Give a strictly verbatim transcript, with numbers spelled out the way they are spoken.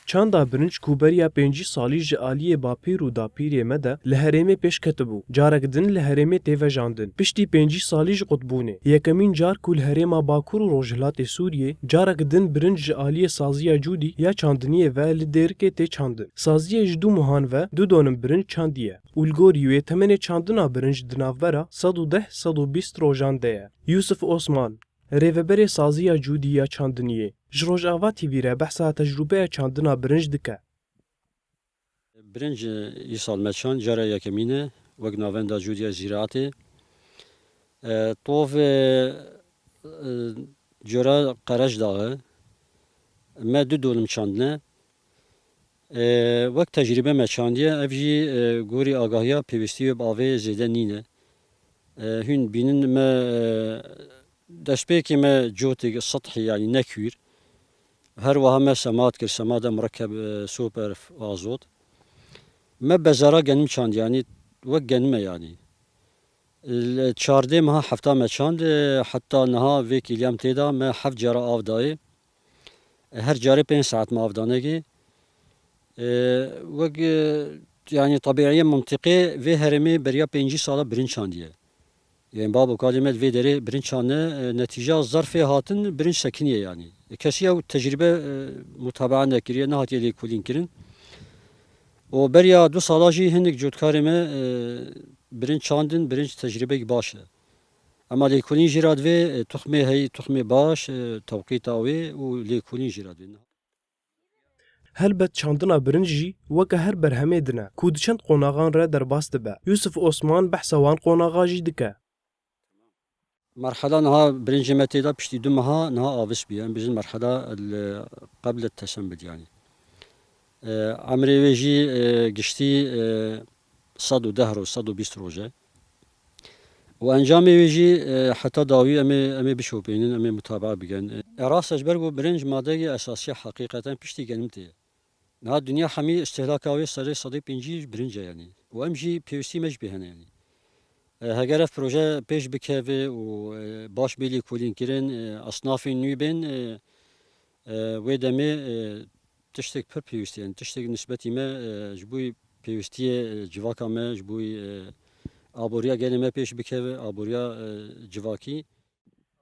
Çanda birinc ku beriya pêncî salî ji aliyê bapîr û dapîrê me de li herêmê pêş ketibû, carek din li herêmê tê vejandin. Piştî pêncî salî ji qutbûnê, yekemîn car ku li herêma Bakur û Rojhilatê Sûriyê carek din birinc ji aliyê saziya Cûdî ya çandiniyê ve li Dêrikê tê çandin. Saziyê ji du mehan ve du donim birinc çandiye û li gorî wê temenê çandina birinc di navbera sed û deh sed û bîst rojan de ye. Yusuf Osman, rêveberê saziya Cûdî ya çandiniyê, ji Rojava T V re behsa tecrûbeya çandina birinc dike. Birinc, e, îsal me çand, cara yekemîn e, wek navenda Cûdiya Zîraetê. E, tov, e, e, cora Qerecdax e. Me du dolim çandine. E, wek tecrîbe me çandiye, ev jî, e, gorî agahiya pêwîstî wê bi avê zêde nîne. E, hûn bînin me, e, destpêkê me cotik sethî, yanî ne kûr. Her wiha me semat kir, semada murekkeb, e, super azot. Me bezara genim çand, yanî wek genim e yanî. Li çardê meha hefta me çand, e, heta niha vê kîliyam tê de me heft cara av dayê. E, her carê pênc saet me av danegê. E, wek, e, yanî tebîiye mintiqê vê herêmê beriya pêncî sala birinc çandiye. Yanî bab û kalê me di vê derê birinc çandine, e, netîca zerfê hatin birinc sekiniye yanî. E, kesî ew tecrîbe, e, mutabaa nekiriye, nehatiye lêkolîn kirin. Û beriya du sala jî hinek cotkarê me, e, birinc çandin, birinc tecrîbek baş e. Ema lêkolîn jî re divê, e, tuxmê heyî, tuxmê baş, e, tewqîta wê û lêkolîn jî re divê. Helbet çandina birinc jî weke her berhemê din e, ku di çend qonaxan re derbas dibe. Yusuf Osman behsa wan qonaxa jî dike. Merhela niha birincê me tê de piştî du meha niha avis bûye. Em bêjin merhela li qebl tesembid yanî. E, emrê wê jî, e, giştî, e, sed û deh roj, sed û bîst roj e. Û encamê wê jî, e, heta dawî em ê, em ê bişopînin, em ê mutabaa bikin. E, rast e, ji ber ku birinc madeyê esasî ye, heqîqeten piştî genim tê. Niha dinya hemî îstihlaka wê serê sedê pêncî ji birinc e yanî. Û em jî pêwîstî me jî pê hene yanî. E, heger ev proje pêş bikeve û, e, baş bê lêkolînkirin, e, esnafên nû bên, e, e, wê demê, e, tiştek pir pêwîst e. Yanî tiştek nisbetî me, e, ji bo pêwîstiyê, e, civaka me, ji bo, e, aboriya gelê me pêş bikeve, aboriya, e, civakî.